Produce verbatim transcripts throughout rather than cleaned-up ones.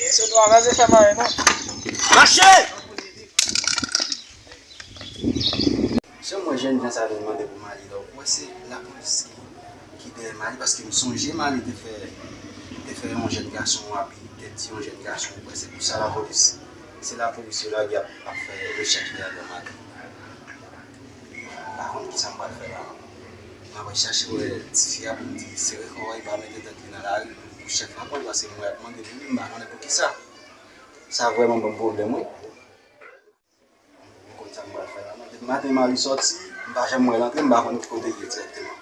Se nou a raze fè mare non. Mache! Jan m wè jèn jan sa vin mande pou mari la, ou kwè se lapolis ki, ki dèyè mari, paske m sonje mari te fè, te fè yon jèn gason, ou ap te di yon jèn gason, ou kwè se pou sa lapolis, se lapolis yo lage ap, ap fè rechèch dèyè mari. M pa konn kisa m pral fè la. M ap chache wè tifi a pou m di sere kò w, e pa mete tèt li nan lari pou chèf la konn, paske m wè ap mande pou li, m pa konnen poukisa. Sa vrèman ban m pwoblèm, wi. M konn sa m pral fè la. Depi maten mari sòti, m pa janm wè l antre, m pa konn ki kote l ye dirèkteman.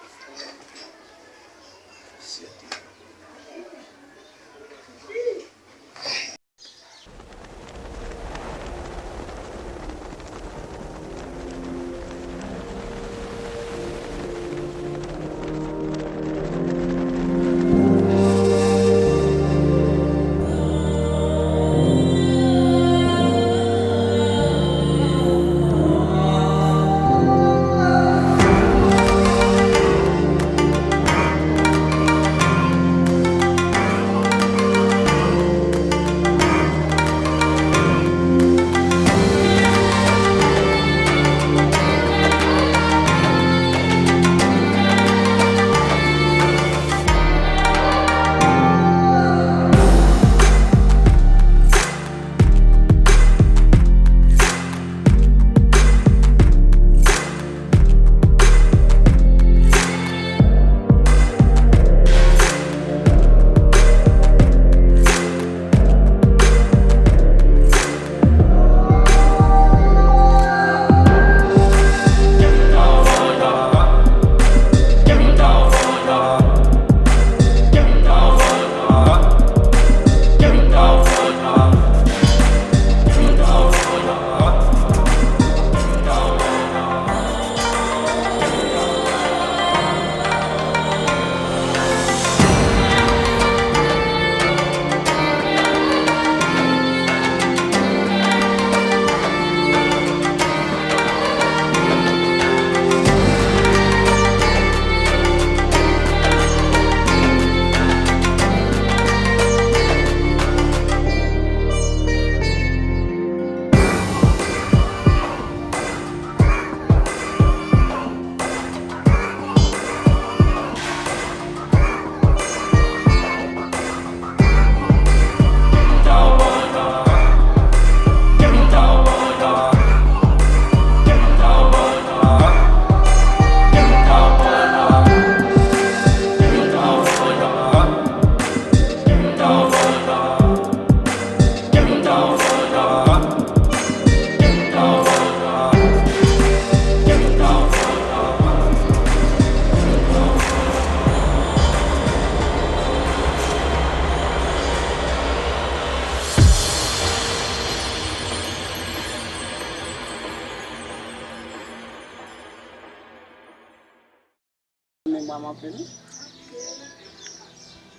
Memwa m anpil.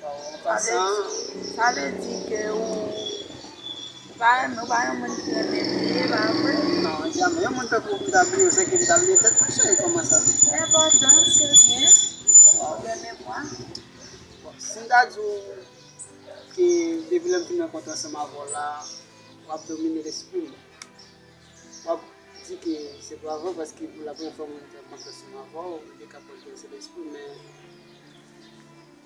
Bon, an pasan, sa vle di ke ou pa renmen, ou pa yon moun ki renmen bliye, pa vre? Non, jamè. Yon moun tankou w, m ta bliye w, se ke m ta bliye tèt mwen, cheri, kòman sa? Enpòtan, se byen. Gen memwa. Bon, si m ta di w ke depi lè m fin rankontre ansanm avè w la, w ap domine lespri m. W ap di ke se pa vre, paske pou la premyè fwa mwen te rankontre ansanm avè w, mwen te ka pran kè se lespri, men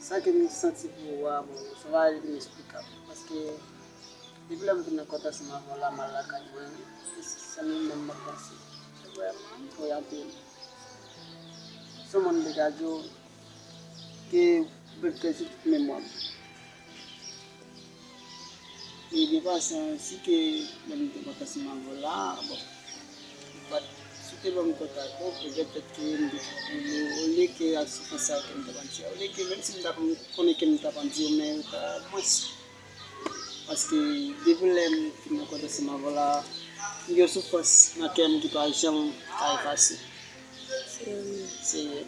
sa ke m santi pou ou a, bon, se yon bagay inesplikab. Paske depi lè m vin nan kòt ansanm avè w la, m al lakay mwen, se sèl ou menm m ap panse. Vrèman? Wi, anpil. Se yon moun m te ka di w ke ou pèdi tout memwa m. E byen pase, si ke lè m te kontan ansanm avè w la, bon, ou pa t, si w te ban m kontak ou, petèt ke m te, olye ke ak soufrans sa yo ke m t ap andiye, olye ke menm si m t ap konnen ke m t ap andiye yo, men yo ta mwens. Paske depi lè m fin rankontre ansanm avè w la, m gen yon soufrans nan kè m ki pa janm ka efase. Serye. Serye.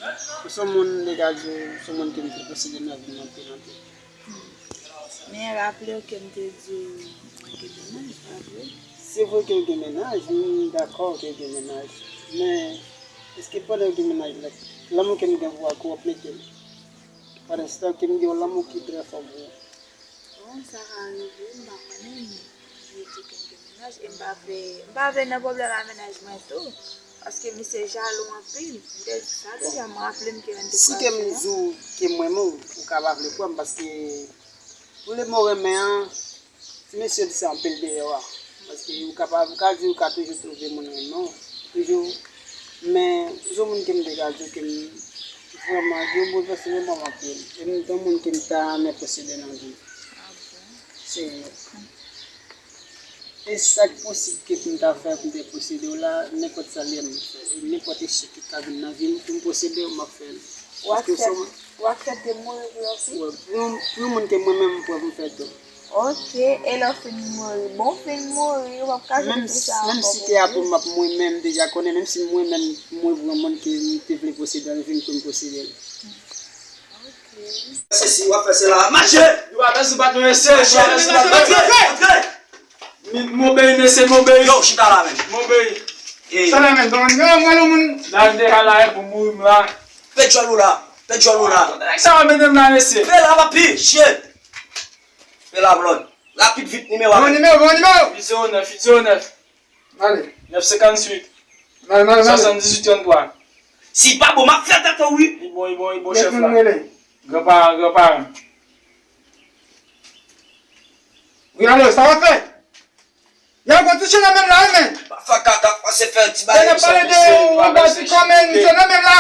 Ou se yon moun, m te ka di w, se yon moun ke m te konsidere nan vi m anpil, anpil. Men raple w ke m te di w mwen gen mennaj, pa vre? Se vre ke w gen mennaj, m dakò ke w gen mennaj. Men, èske pandan w gen mennaj la, lanmou ke m gen pou w a, ke w ap mete l? Pandan se tan ke m gen yon lanmou ki trè fò pou ou. Bon, sa ka rive, m pa konnen, men yo di ke m gen mennaj, e m pa vle, m pa vle nan pwoblèm a mennaj mwen tou, paske misye jalou anpil. M te di sa deja, m raple m ke lè n te pral fè a. Si ke m di w ke m renmen w, ou ka pa vle kwè m, paske pou le mo renmen an, ti mesye di sa anpil deyò a. Paske ou ka pa, ou ka di ou ka toujou twouve moun renmen w, toujou, men se yon moun ke m te ka di w ke m vrèman, yo boulvèse memwa m anpil. E m te yon moun ke m ta renmen posede nan vi m. Se vre. E sa k posib ke pou m ta fè pou m te posede w la, nenpòt sa l ye m ap fè l. E nenpòt echèk ki ka vin nan vi m pou m posede w, m ap fè l. Ou aksepte, ou aksepte mouri pou yon fi? Wi, pou yon, pou yon moun ke mwen menm m prè pou m fè tou. Ok, e lè w fin mouri, bon, w fin mouri, w p ap ka jwenn fi sa ankò. Menm si te a pou m ap mouri, men m deja konnen, menm si mwen menm m mouri pou yon moun ke m te vle posede, l vin pou m posede l. Ok. Se si w ap fè se la, mache! Yo pa bezwen bat nou, mesye, yo pa bezwen bat nou. Antre, antre! M obeyi, mesye, m obeyi. Yo, chita la menm. M obeyi. Sa la menm, kòman yo mwen yon moun. La, m deja la, e pou mouri m la. Pè djòl ou la, pè djòl ou la. Nèg sa va mete m la, mesye. Fè la, papi, shit. Fè la, blòd. Rapid, vit, nimewo a. Bon nimewo, bon nimewo. Uit zewo nèf, uit zewo nèf. Ale. Nèf senkanntuit. Mal, mal, mal. Swasanndizuit tranntwa. Si pa bon, m ap fè tèt ou, wi. Li bon, li bon, li bon, chèf la. Granparan, granparan. Wi, alo, sa va fè? Yo, gwo touche nan menm la, wi, men. Pafwa kaka panse fè ti bagay. Yo pale de yon bagay ti kòmè, misye nan menm la.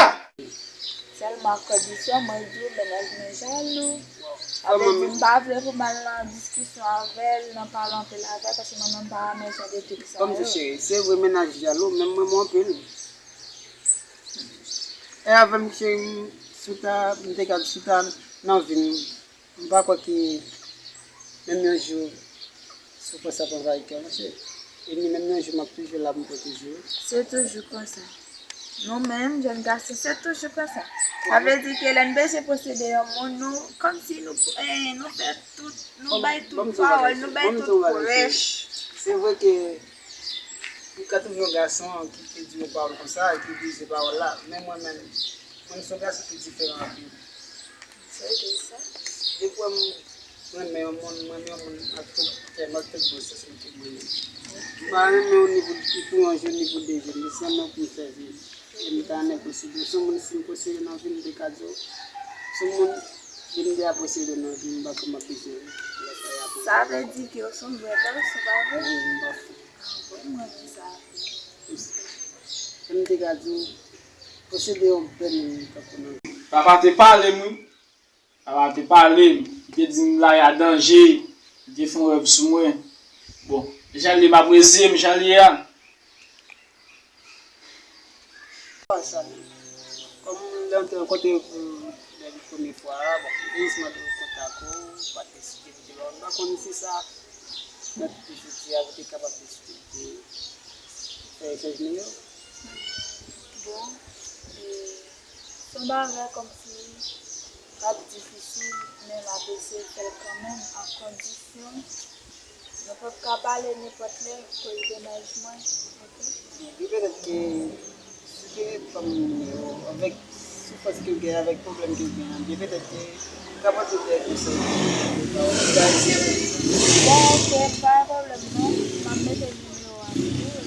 Sèlman kondisyon, mwen di w, mennaj mwen jalou. Sa vle di, m pa vle pou m al nan diskisyon avè l, nan pale anpil avè l, paske mwen menm m pa renmen jan de trik sa yo. Kòm se cheri, se vre mennaj jalou, men m renmen w anpil. E avè m, cheri, m, si w ta, m te ka di, si w ta nan vi m, m pa kwè ke menm yon jou soufrans ap anvayi kè w, non, cheri. E ni menm yon jou m ap toujou la pou m pwoteje w. Se toujou konsa. Nou menm, jèn gason, se toujou konsa. Sa vle di ke lè n bezwen posede yon moun, nou, kòmsi nou, eh, nou fè tout, nou bay tout pawòl, nou bay tout pwomès. Se vre ke ou ka twouve yon gason ki te di yon pawòl konsa e ki brize pawòl la, men mwen menm, mwen, m se yon gason ki diferan anpil. Se vre sa. Depi w wè m renmen yon moun, m renmen yon moun ak tout kè m, ak tout bon sans m, ke m renmen. M pa renmen w ni pou, pou yon jou, ni pou de jou. M jis renmen w pou m fè vi m. E m ta renmen posede w. Se yon moun, si m posede nan vi m, m te ka di w. Se yon moun, depi m deja posede nan vi m, m pa kwè m ap bezwen lòt bagay apre. Sa vle di ke w se yon vrè gason, pa vre? Wi, m pa fou. Ah, bon, m renmen sa. Wi. Jan m te ka di w, posede yon bèl moun tankou nan vi m. Papa te pale m, wi. Papa te pale m, li te di m lari a danje, li te fè yon rèv sou mwen. Bon, jan l ye m ap reziye m, jan l ye a. Kòm m te rankontre w pou premye fwa a, bon, m te jis mande w kontak ou, ou pa t esplike m te ba w. M pa konn si sa, nan jodi a, ou te kapab esplike. Fè echanj nou yo. Bon, e, se yon bagay kòmsi l ap difisil, men m ap eseye fè l kanmenm, a kondisyon nou p ap ka pale nenpòt lè, koz de mennaj mwen, oke? Li petèt ke si w te ret kòm nimewo, avèk soufrans ke w gen, avèk pwoblèm ke w gen an, li petèt ke m ka pote w dè konsèy. Bon, oke, pa gen pwoblèm non. M ap mete nimewo a pou ou.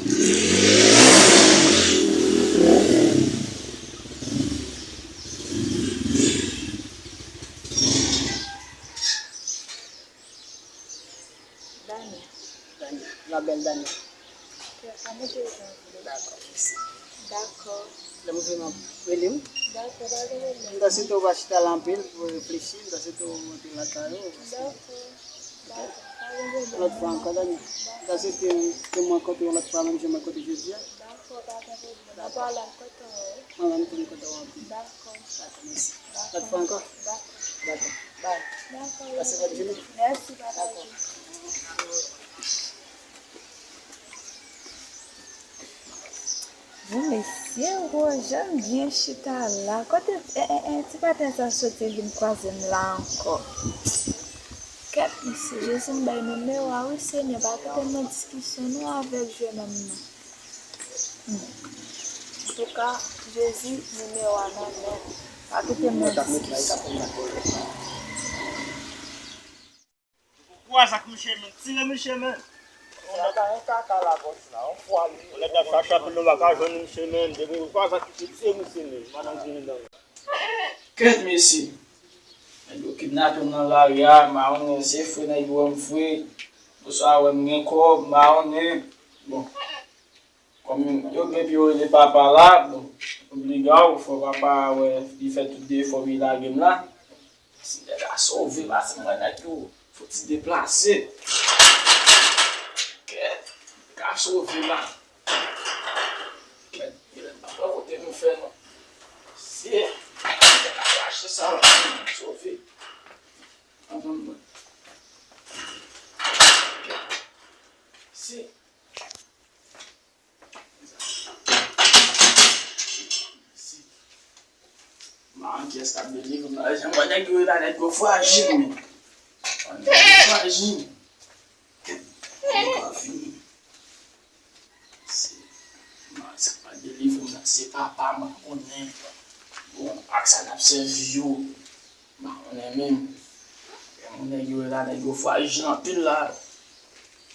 Dani. Dani. La belle Dani. Kè pa mete jan vle. Dakò, mèsi. Dakò. Lè m vin, m ap rele w. Dakò, pa gen pwoblèm. M ta swete w pa chita la anpil pou w reflechi, m ta swete w rantre lakay ou, paske. Dakò. Dakò, pa gen pwoblèm. Yon lòt fwa ankò, Dani. M ta swete ke mwen rankontre w yon lòt fwa, menm jan mwen rankontre jodi a. Dakò, pa gen pwoblèm. Dakò. Anpil, m kontan wè w. Mwen menm tou, m kontan wè w anpil. Dakò. Dakò, mèsi. Dakò. Lòt fwa ankò? Dakò. Dakò. Bye. Dakò. Pase bòn jounen. Mèsi, papa. Dakò. Bon, mesye, gwo jan m byen chita la. Kote, eh, eh, eh, ti patnè sa soti vin kwaze m la ankò? Kèt, mesye, Jezi, m bay nimewo a wi, Senyè, pa kite m nan diskisyon non avèk jennonm nan. Hmm. Antouka, Jezi, nimewo a nan men m. Pa kite m nan diskisyon. Kwa sa k misye menm? Tire misye menm. Yon kaka la bòs la, yon fwa li. Nèg la sa chape nou pa ka jwenn misye menm. Depi kwa sa k tire misye menm. Madan jwenn dan. Kèt mesye. Nèg yo kidnape m nan lari a, mawonnen se fre nèg yo wè m fre. Oswa wè m gen kòb, mawonnen. Bon. Kòm yo gen pou yo rele papa la, bon, obliga w, fò papa a wè, li fè tout de efò pou li lage m la. Si nèg la sove, paske mwen nèg yo fouti deplase. Kèt, nèg la sove la. Kèt, yo pa wè kote nou fè non. Se, nèg la rache sa la, sove. Antann mwen. Kèt. Se. Madanm, kiyès k ap delivre m nan? Jan mwen nèg yo ye la, nèg yo frajil, men. Nèg yo frajil. Nèg yo fini. Se, madanm, sa k ap delivre m nan, se papa m, konnen. Bon, ak sa n ap sèvi yo. M pa konnen menm. Gen moun nèg yo ye la, nèg yo frajil anpil la.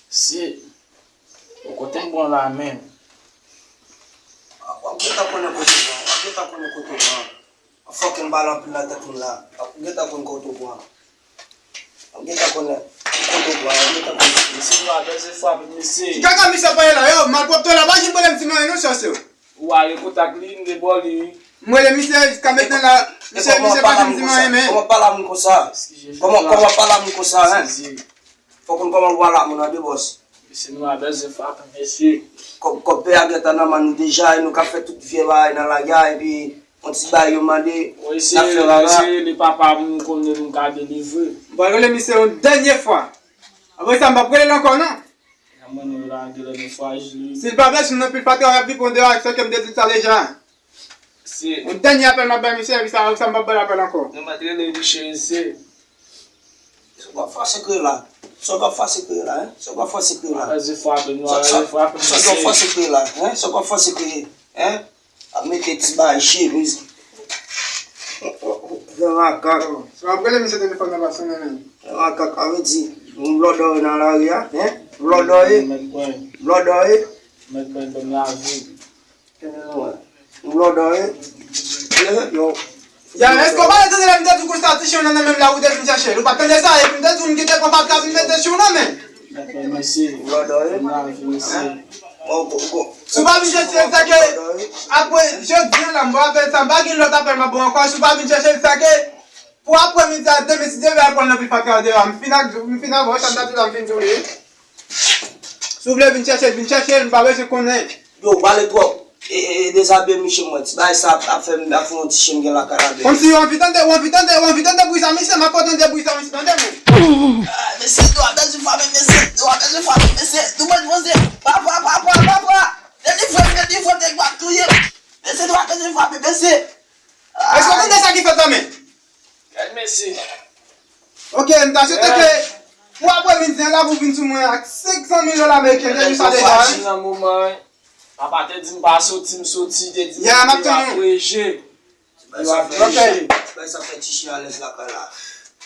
Se Bon, kote m pran la menm? W ap gentan konnen kote w pran, w ap gentan konnen kote w pran. Fòk m pale anpil nan tèt moun la. W ap gentan konnen kote w pran. W ap gentan konnen kote w pran, w ap gentan konnen. Mesye, nou a bezwen frape, mesye. Ki kaka misye ap pale la, yo, malpwòpte la, pa janm pale m ti manyen non, sòsye. Ou a gen kontak li, m gen bò li, wi. M rele misye jiska mentnan la, misye, misye pa janm di m anyen, men. Kòman pale a moun konsa? Kòman, kòman pale a moun konsa, hein? Fòk ou konn kòman ou pale ak moun an de bòs. Mesye, nou a bezwen frape, mesye. Kòb, kòb pè a gentan nan men nou deja, e nou ka fè tout vye bagay nan lari a, epi yon ti bagay yo mande, n ap fè rara. Mesye, li papa m, nou konnen nou ka delivre. M pral rele misye yon dènye fwa. Apre sa, m p ap rele l ankò, non. Nan mwen, nou lage lè nou frajil. Si l pa vle sou non, pil fatra, w ap viv yon de a, sa ke m te di sa deja. Se yon dènye apèl m ap bay misye, epi sa, sa m p ap ba l apèl ankò. Nou mèt rele li cheri, se. Sa w ap fòse kreye la? Sa w ap fòse kreye la, hein? Sa w ap fòse kreye la? Apèl se frape, nou apèl se frape, sa w ap fòse kreye la, hein? Sa w ap fòse kreye, hein? Ap mete ti bagay chemiz. Fè makak. Sa w ap rele misye telefòn nan pa sonnen menm. Fè makak, sa vle di, yon blòdò nan lari a, hein? Blòdò ye. Blòdò ye. Mèt mwen ban m lavi. Kenbe nou wè. Yon blòdò ye. Yo. Ya, èske w pa t tande lè m te di w konsa ti chen nan men m la ou te vin chèche l? Ou pa t tande sa? Epi m te di w m kite pran fatra vin mete chen nan men. Mèt mwen, mèsi. Blòdò ye. Ban m lavi, mèsi. Bon, bon, bon. Si w pa vin chèche l, sa ke apre jodi a la, m pa apèl sa, m pa gen lòt apèl m ap ba w ankò. Si w pa vin chèche l, sa ke pou aprè midi a, demen, si Dye vle, al pran l nan pil fatra deyò a. M fin ak, m fin avè w, sa m ta di w la, m fin di w li. Si w vle vin chèche l, vin chèche l, m pa bezwen konnen. Yo, w pale twòp. E, e, e, dezabiye misye mwen. Ti bagay sa ap, ap fè m, ap fè yon ti chen gen lakay la, byen. Kòmsi w anvi tande, w anvi tande, w anvi tande bri sa, mesye, m ap fè w tande bri sa, mesye, tande mwen. Ah, mesye, nou a bezwen frape, mesye, nou a bezwen frape, mesye, nou mèt franse. Pa, pa, pa, pa, pa, pa. Delivre m, delivre m, nèg yo ap touye m. Mesye, nou a bezwen frape, mesye. Èske w tande sa ki fèt la, men? Gad mesye. Ok, m ta swete ke pou aprè midi a la pou vin sou mwen ak senk san mil dola ameriken, te di sa deja, wi. Nan moman, papa te di m pa soti, m soti, te di m ap reje. Yo ap reje. Bay sa fè ti chen alèz lakay la.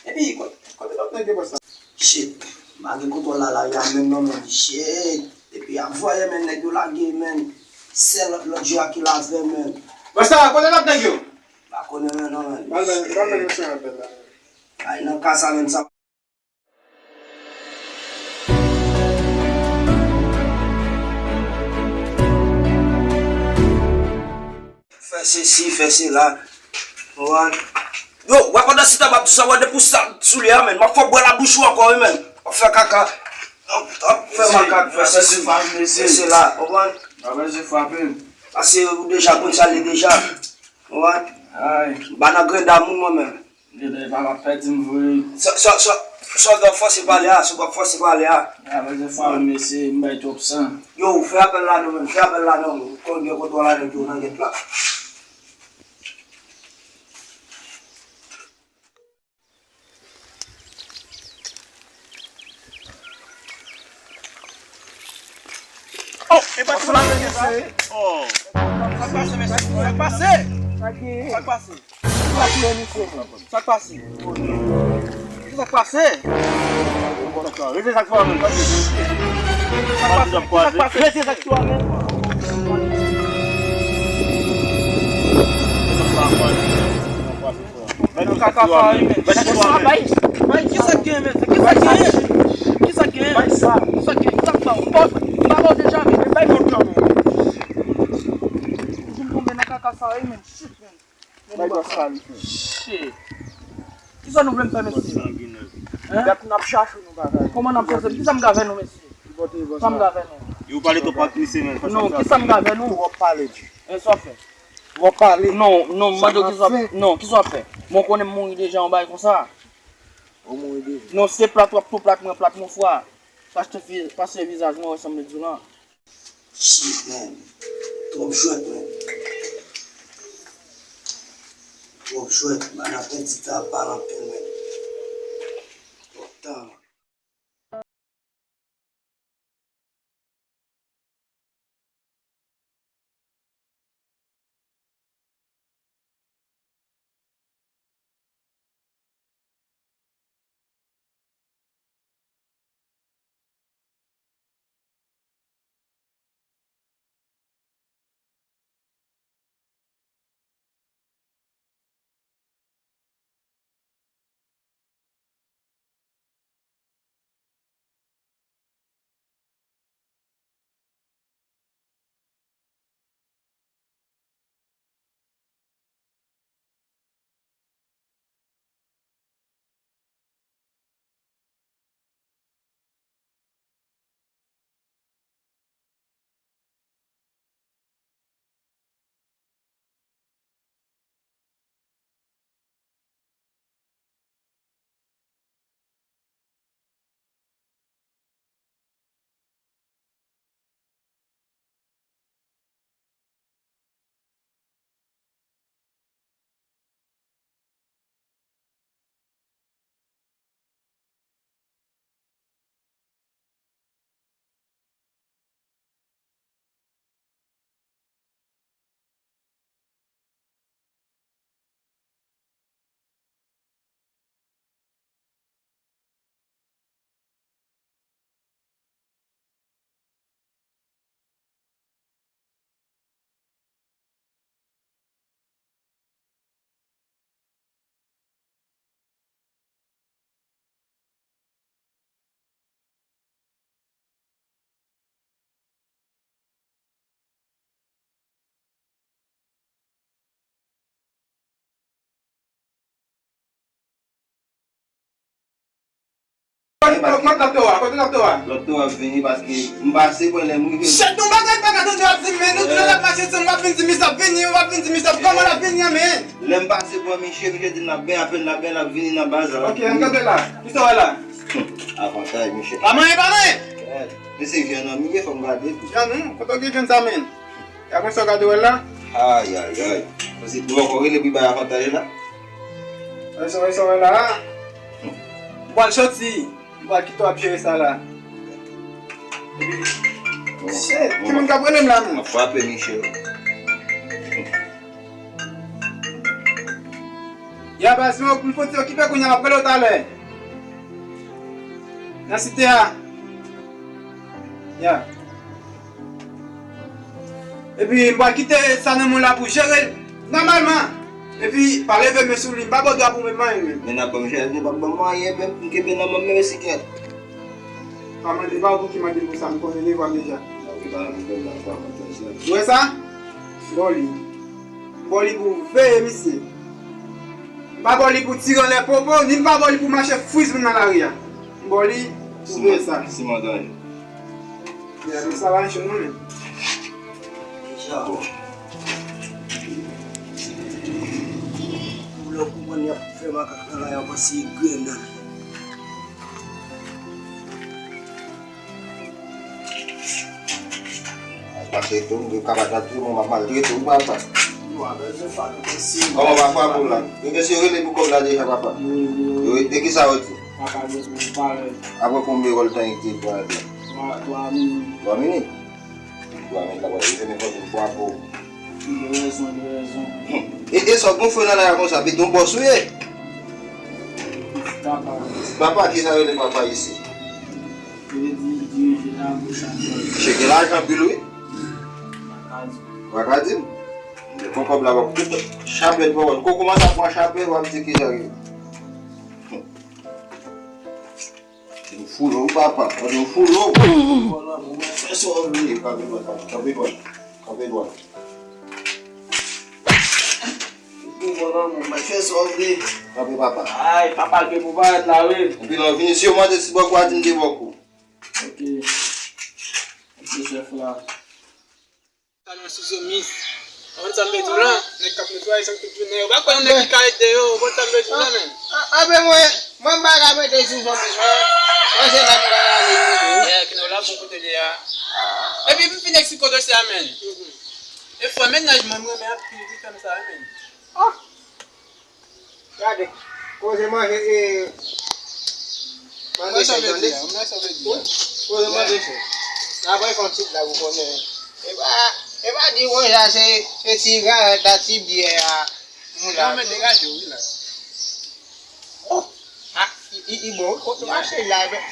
Epi, kote, kote lòt nèg yo pran sa? Shit, m pa gen kontwòl la, lari a menm non, men shit. Epi ap vwaye, men nèg yo lage, men sèl lòt, lòt jou a ki lave, men. Basta, kote lòt nèg yo? Pa konnen men non, men. Pral ban, pral ban mesye apèl la. Ay, nan ka sa, men sa. Fè sesi, fè sela. Konprann? Yo, wè pandan se tan m ap di sa, wè depi w sal soulye a, men, m ap fè w bwè labouch ou ankò, wi, men. W ap fè kaka. W ap, w ap fè makak, fè sesi, fè sela, konprann? Pase ou deja konn sa l ye deja. Konprann? Ay. M pa nan grenda moun mwen menm. Gade, papa pèdi m vre. Sa, sa, sa, sa w ap fòse pale a, sa w ap fòse pale a. A, mezanmi, mesye, m bay twòp san. Yo, fè apèl la non, men, fè apèl la non, men. Konn gen kontwòl la, nèg yo nan gèt la. Oh, e pa ti la mesye. Oh. Sa k pase, mesye? Sa k pase? Sa k pase? Sa k pase? Sa k pase? Rete sa k sou a menm. Sa k pase? Sa k pase? Rete sa k sou a menm. Bay nou kaka sa, wi, men. Bay sa, bay. Bay, kisa k gen, men? Kisa k gen? Kisa k gen? Bay sa. Kisa k gen? Kisa k ba w? M pa, m pa ba w deja, men. Bay nou tan, men. Toujou m tonbe nan kaka sa, wi, men. Shit, men. Bay bòs la, li fè. Shit. Kisa nou vle m fè, mesye? Hein? Dat n ap chache nou bagay. Kòman n ap chache? Kisa m ka fè nou, mesye? Sa m ka fè nou? Yo pale twòp ak misye, men. Non, kisa m ka fè nou? Twòp pale, G. E sa w ap fè? W ap pale. Non, non, m mande w kisa w ap fè. Non, kisa w ap fè? Mwen konnen m mouri deja, yon bagay konsa. Ou mouri deja? Non, se plat w ap tou plat, mwen plat, mon frè. Pase vi-, pase vizaj mwen, wè sa m vle di w lan. Shit, man. Twòp jwèt, man. Twòp jwèt, man. Apèn ti ta ap pale anpil, man. Twòp tan, man. Kote lòt towo a? Kote lòt towo a? Lòt towo a ap vini paske m pase pwen lè m rive. Chèt, yon bagay pa ka tande w ap di m, men nou tou lè n ap mache ansanm, w ap vin di misye ap vini, w ap vin di misye ap, kòman l ap vini an, men? Lè m pase pwen misye, misye di n ap ben, apèn n ap ben, l ap vini nan baz la. Ok, ann kanpe la. Kisa w wè la? Avantay, misye. Pa manyen, pa manyen! Misye vyen nan miye, fò m gade. Jan nou, kote w gen jwenn sa, men? Ya konsa w gade wè la? Ay, ay, ay. Paske nou ankò rele pou bay avantaj la. Wè sa, wè sa, wè la. M pral soti. M pral kite w ap jere sa la. Shit, ki moun k ap rele m la, non? M ap frape, Michel. Ya, baz, m fò ti okipe kounye a, m ap rele w talè. Nan site a. Ya. Epi, m pral kite sa nan men w la pou jere l nòmalman. Epi, pa leve men sou li, m pa ba w dwa pou menm anyen menm. Men n ap ban m jere, nou p ap ban m anyen, menm m kenbe nan men m, men sikèt. Pa mande, pa w pou ki mande m pou sa, m konnen devwa m deja. Ok, pa nan pwoblèm, pa nan pwoblèm. Ou wè sa? Bon li. M ba w li pou veye misye. M pa ba w li pou tire anlè popo, ni m pa ba w li pou mache friz moun nan lari a. M ba w li pou veye sa. Siman, siman, tande. Ya, men sa pa cho non, men. Deja. Bon. Pou lè w konprann y ap fè makak nan lari a, w pa siye grenn nan. Pase tou, m kapab ap touye mwen, m ap maltrete w, papa. Kòman pa fwa pou la? Yo gen se rele pou kòb la deja, papa. Yo, e kisa yo di? Apre konbyen wòl tan ki te pran la? Twa, twa minit. Twa minit? Twa minit la, wè, yo te men konbyen fwa pou. Li gen rezon, li gen rezon. E, e sa w gonfle nan la konsa, pito bòs ou ye? Papa, ki sa rele papa isi? Yo di dirije nan bouch anpil. Misye gen lajan anpil, wi. Ou pa ka di. Ou pa ka di m. Pran kòb la, w ap tout chapèt pawòl. Kòkòt kòmanse ap pran chapèt, w ap di ki sa ki. Ou fou lò, wi, papa. Ou fou lò. Fè sa w vle. Kanpe dwat, kanpe dwat. Kanpe dwat. Pou vòlò, mwen, mwen fè sa w vle. Kanpe, papa. Ay, papa, gen pou parèt la, wi. Epi lè w vini, si yo mande si bòkou a, di m de bòkou. Ok. Ok, chèf la. Talon sou zomis. Ou konn sa m vle di w la? Nèg k ap netwaye san tout jounen. Ou pa kwè yon nèg ki ka ede yo. Ou konn sa m vle di w la, men. A, a, men mwen, mwen m pa ka mete sou zomis, mwen. Mwen se la m ka ale, mwen. Yeah, ki nou la pou kote li a. Epi m fin eksplike w dosye a, men. E fwa mennaj mwen, mwen renmen anpil, li fè m sa, men. Oh! Gade, koze manje, e, manje chè, tande? Wi, koze manje chè. N ap fè yon ti blag, ou konnen. E pa, e pa di konsa, se, se ti gayèt la, ti byè a, moun la. Non, men degaje w, wi, la. Oh! Ah, i, i, i bon, wi, kote w achte la, men.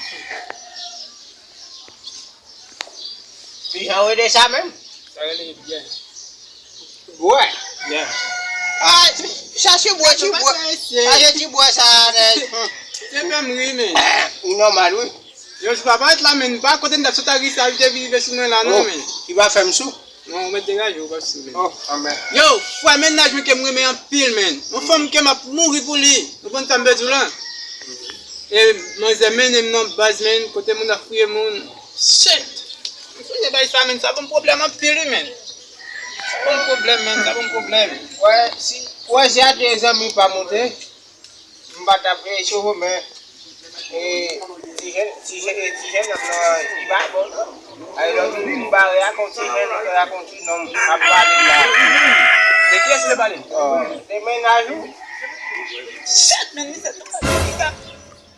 Ki jan w rele sa menm? Sa rele byen. Bwè. Byen. Ah, chache bwè, ti bwè. Chache ti bwè sa, nèg. Se fè m ri, men. Li nòmal, wi. Yo, si papa t la, men, pa kote n t ap sot a ri sa, li te vin rive sou mwen la, non, men. Li pa fè m sou. Non, ou mèt degaje w, pa sou, men. Oh, anmè. Yo, fwa mennaj mwen ke m renmen anpil, men. Yon fanm ke m ap mouri pou li. Ou konn sa m vle di w la? E manzè mennen m nan baz, men, kote moun ap fouye moun. Shit! M sonje bay sa, men, sa ban m pwoblèm anpil, wi, men. Sa ban m pwoblèm, men, sa ban m pwoblèm. Wè, si, wè, si a te zanmi pa moute, m pa t ap rele sou ou, men, e, ti jèn, ti jèn, ti jèn nonm nan, li pa bon, non. Ay, lòt jou, m bare ak yon ti jèn, li fè ak yon ti nonm, ap pale la. De kiyès ou te pale? Oh, de mennaj ou. Shit, men, misye tou, misye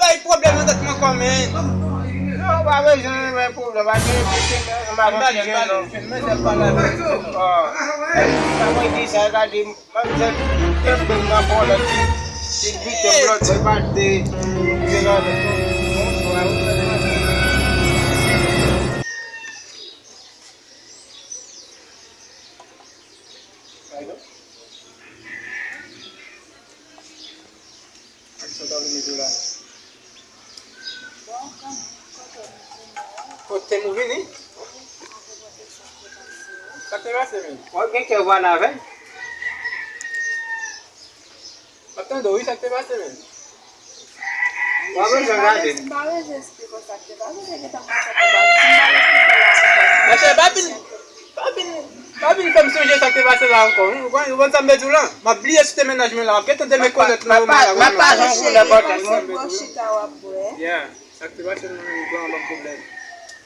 bay pwoblèm nan tèt mwen ankò, men. Non, ou pa bezwen bay pwoblèm, pa gen pwoblèm, m ap pale, m ap pale, men, m ap pale avèk ou. Oh, sa mwen di sa, gade, manzè, kenbe m nan kòlèt, li, li bite m lòt, se pa de, de la, de, bonswa, wi. Aksyon ta vle mete w la. Kote m ou vini? Sa k te pase, men? W ap gen kè w pale avè l? M ap tande w, wi, sa k te pase, men? W ap bezwen gade. M pa bezwen eksplike w sa k te pase, se gentan pase pou bak. Si m pa eksplike w la ankò, si m pa vin, pa vin, pa vin fè m sonje sa k te pase la ankò. Ou konn, ou konn sa m vle di w la? M ap bliye site mennaj mwen la. M ap gentan dekonèt nan moman la. M ap pa janm konnen pòtèt mwen. Chita w ap bwè. Yeah. Sa k te pase nan rezo a ban m pwoblèm.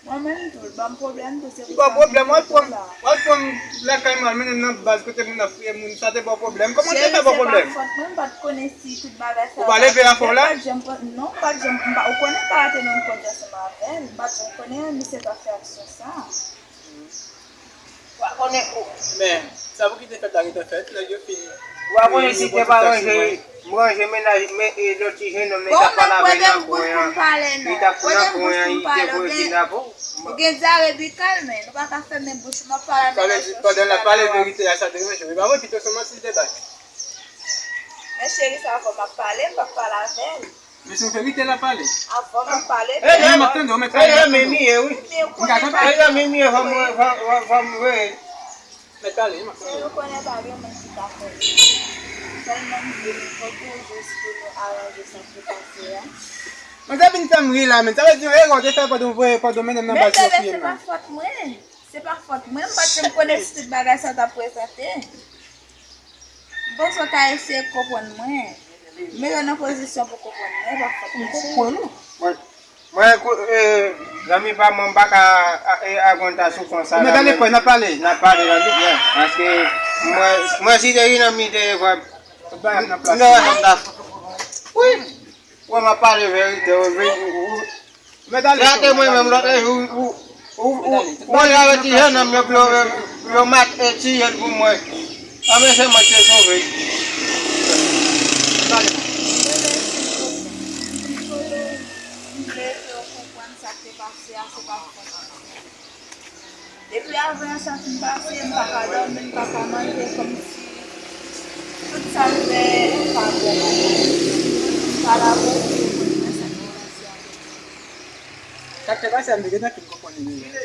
Mwen menm tou, l ban m pwoblèm tou, se pou sa m vin kote w la. Ou al pran m lakay mwen, al mennen m nan baz kote moun ap fouye moun, sa te ba w pwoblèm? Kòman l te fè ba w pwoblèm? Cheri, se pa fòt mwen, m pa t konnen si tout bagay sa yo t ap fèt. Ou pa leve afè w la? M pa t janm pran, non, m pa t janm, m pa, ou konnen m pa rete nan yon kont ansanm avè l, m pa t janm konnen misye t ap fè aksyon sa. Wa konnen ou. Men, sa pou ki te fèt la, ki te fèt, nèg yo fin. Wa konnen si te pa ranje, m ranje mennaj, men, e, lòt ti jennonm, li t ap pale avè l nan kwen an. Li t ap pran nan kwen an, li te voye ti drapo. Ou gen dyare bikal, men, ou pa ka fèmen bouch ou, m ap pale a mennaj mwen. Pandan l ap pale verite a, sa deranje w. E pa vre, pito se manti l te bay. Men cheri, sa fò m ap pale, m p ap pale avè l. Men se verite l ap pale. Avan m ap pale. E, m ap tande w, men. E, men miye, wi. Men ou konnen pa gen moun. E, men miye, fò m, fò m, fò m, fò m, wi. Mèt pale, m ap tande w. Cheri, ou konnen pa gen moun ki ka fè l. Sèlman m vle nou fòk yo jis pou nou aranje sa k te pase a. Men sa vin fè m ri la, men. Sa vle di, erè w te fè pandan w voye, pandan w mennen m nan baz yo fouye m nan. Men se pa fòt mwen. Se pa fòt mwen, m pa t janm konnen si tout bagay sa t ap prezante. M panse w ta eseye konprann mwen. Mete w nan pozisyon pou w konprann mwen, e pa fòt mwen, cheri. M konprann ou. Mwen, mwen, kou-, e, zanmi pa mwen, m pa ka, a, e, agwanta soufrans sa la, men. Ou mèt ale, frè, n ap pale. N ap pale, zanmi, byen. Paske mwen, mwen si te vin nan mi te, frè. Tout bagay nan plas. Non, non, non. Wi. Wè, m ap pale verite, wi, wi, wi. Gade mwen menm lòt jou, ou, ou, ou, ou manje avèk ti jennonm yo pou yo, yo mat e tiye l pou mwen. A, men se mwen ki te sove. Pale. Depi avan sa fin pase, m pa ka dòmi, m pa ka manje, kòmsi tout sa m fè pa bon. M pa la pou mwen, sa k fè pase a. Sa k fè pase a, m te gentan fin konprann li deja.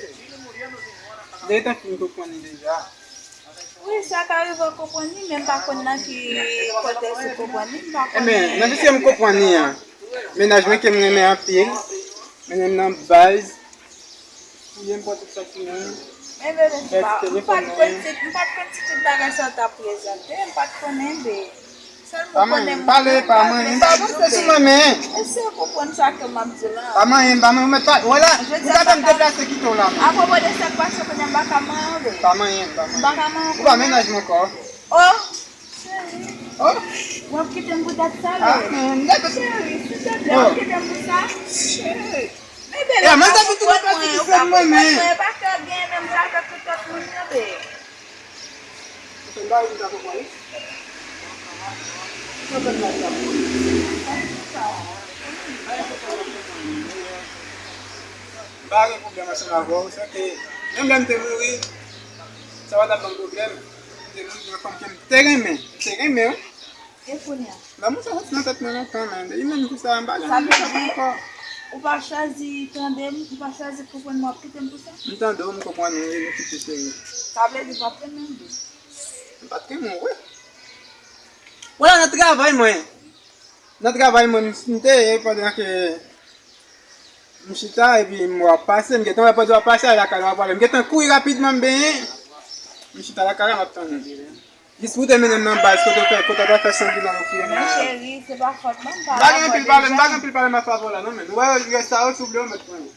M te gentan fin konprann li deja. Wi, sa ka rive w konprann li, men m pa konn nan ki kontèks ou konprann li, m pa konnen. Ebyen, nan piske m konprann li an, mennaj mwen ke m renmen anpil, mennen m nan baz, fouye m pran tout sa ki mwen, pèdi telefòn mwen. M pa t konn si, m pa t konn si tout bagay sa w t ap prezante, m pa t konnen, bebe. Pa manyen m, pale, pa manyen m, pa avanse sou mwen, men. Eseye konprann sa ke m ap di la. Pa manyen m, pa manyen m, ou mèt pale. Wè la, ou ka fè m deplase kite w la, men. Apwopo de sa k pase kounye a, m pa ka manyen w, bebe. Pa manyen m, pa manyen m. M pa ka manyen w. Ou pa mennaj mwen ankò. Oh, cheri. Oh. W ap kite m pou dat sa, bebe? Ah, men, cheri, silteplè, w ap kite m pou sa? Cheri. Bebe, lè m ap konprann mwen, ou ka konprann mwen, e pa ke w genyen menm jan avèk tout lòt moun yo, bebe. M pa gen pwoblèm ansanm avè w, sèke menm lè m te mouri, sa pa t ap ban m pwoblèm. M te mouri pou yon fanm ke m te renmen, m te renmen, wi. E kounye a? Lanmou sa soti nan tèt mwen lontan, men depi menm jou sa, m pa janm vle sa ankò. Ou pa chwazi tande m, ou pa chwazi konprann mwen, w ap kite m pou sa? M tande w, m konprann ou, e nou kite cheri. Sa vle di w p ap renmen m tou? M pa t renmen w vre. Wè la nan travay mwen. Nan travay mwen, m te ye pandan ke m chita epi m wè w ap pase, m gentan wè pandan w ap pase a lakay la w ap pale. M gentan kouri rapidman m benyen. M chita lakay la m ap tann ou. Jis pou w te mennen m nan baz kote w fè, kote w ta fè sanbilan yo fouye m la. Men cheri, se pa fòt mwen, m pa gen anpil pale, m pa gen anpil pale m ap avè w la non, men. Ou wè rès sa yo, si w vle w mèt pran yo.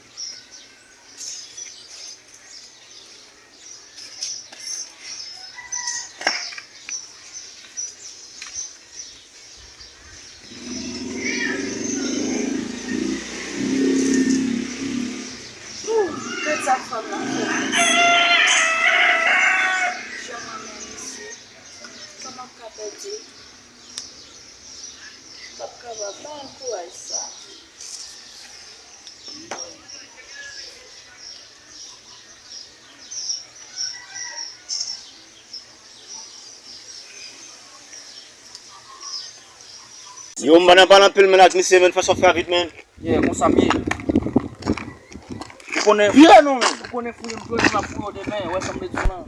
Tout sa fanm nan fè. Jan mwen menm isi. Kòman m ka pèdi? M p ap kapab. Ban l kouraj sa. Yo, m pa nan pale anpil, men, ak misye, men, fè sa w fè a vit, men. Yeah, konsa m ye. Ou konnen, yeah, non, men. Ou konnen fouye m jodi, m ap fouye w demen, wè sa m vle di w lan.